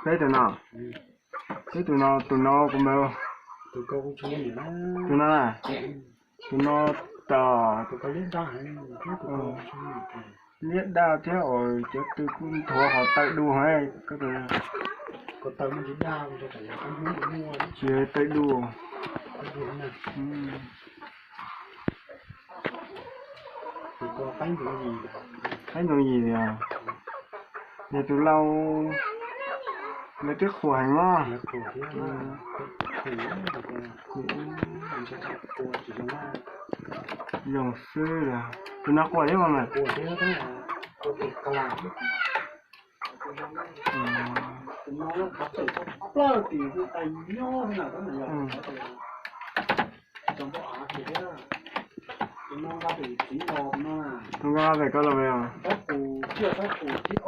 Peb tus no, peb tus no, tus no kuv npawg, tus no, tus no tom, liab daj thiab os, cov tw kuj nthuav qhov taw du heev. Tsis yog taw du. Qaib ntoo yim os. Yog tus lau, lawv twb qhuas heev os. Zoo xwb. Tus no quaj thiab mas. Tus no nqa pem koj los os.